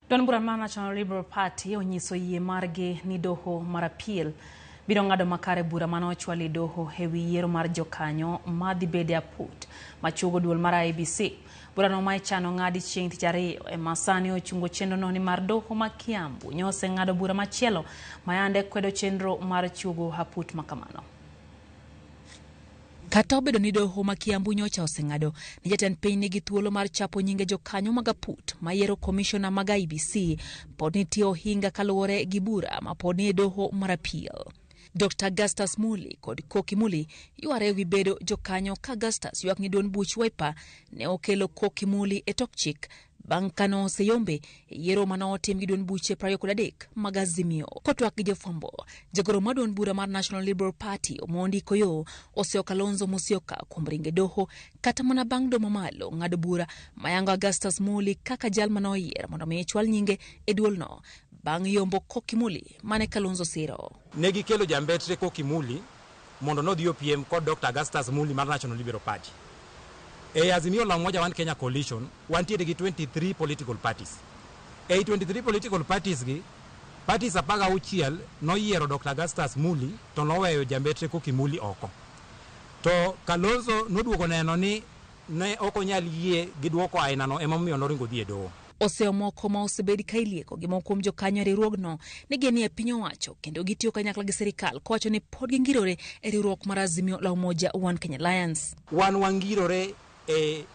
Duond bura mar National Liberal Party onyiso yie margi ni doho mar appeal biro ng'ado makare bura mane ochwal e doho e wi yiero mar jokanyo madhi bedo e aput machuogo duol mar IEBC. Burano ma ichano ng'adi chieng' tich ariyo ema sani ochungo chenrono nimar doho ma Kiambu nyoseng'ado bura machielo mayande kwedo chenro mar chuogo aput makamano. Kata obedo ni doho ma Kiambu nyocha oseng'ado ni jatend piny nigi thuolo mar chapo nyinge jokanyo mag aput mayiero komishona mag IEBC, pod nitie ohinga kaluwore gi bura ma pod nie doho mar appeal. Dr. Augustus Muli kod Koki Muli yware ewi bedo jokanyo ka Augustus ywak ni duond buch Wiper ne okelo Koki Muli e tok chik bang' ka noseyombe e yiero mane otim gi duond buche 23 mag Azimio. Kotwak gi jofwambo, jagoro mar duond bura mar National Liberal Party Omondi Koyo oseyo Kalonzo Musyoka kuom ringo e doho kata mana bang' doho mamalo ng'ado bura mayango Augustus Muli kaka jal mane oyier mondo mi chwal nyinge e duolno bang' yombo Koki Muli mane Kalonzo siro. Ne gikelo jambetre Koki Muli mondo nodhi opiem kod Dr. Augustus Muli mar National Liberal Party. E Azimio la Umoja One Kenya Coalition wantiere gi 23 political parties. Ei 23 political parties gi, parties 16 noyiero Dr. Augustus Muli to noweyo jambetre Koki Muli oko. To Kalonzo noduogo neno ni ne ok onyal yie gi duoko ainano, emomiyo noringo dhi e doho. Oseo moko ma osebed ka ilieko gi moko kuom jokanyo e riwruogno ni gin e piny owacho kendo gitiyo kanyakla gi sirikal kowacho ni pod gingirore e riwruok mar Azimio la Umoja One Kenya Alliance. Wan wangirore e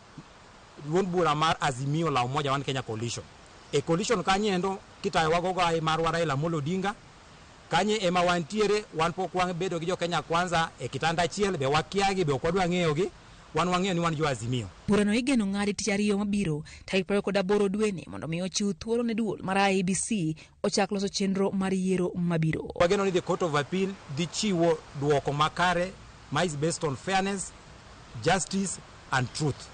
duond bura mar Azimio la Umoja One Kenya Coalition. E coalition kanyo kitayowa go gai marwa Raila Amolo Odinga, kanye ema wantiere, wan pok wabedo gi jo Kenya Kwanza e kitanda achiel, be wakiagi, be ok wadwa ng'eyogi, wan wang'eyo ni wan jo Azimio. Burano igeno ng'adi tich ariyo mabiro tarik 28 dweni mondo mi ochiw thuolo ne duol mar IEBC ochak loso chenro mar yiero mabiro. Wageno ni the Court of Appeal dhi chiwo duoko makare ma is based on fairness, justice and truth.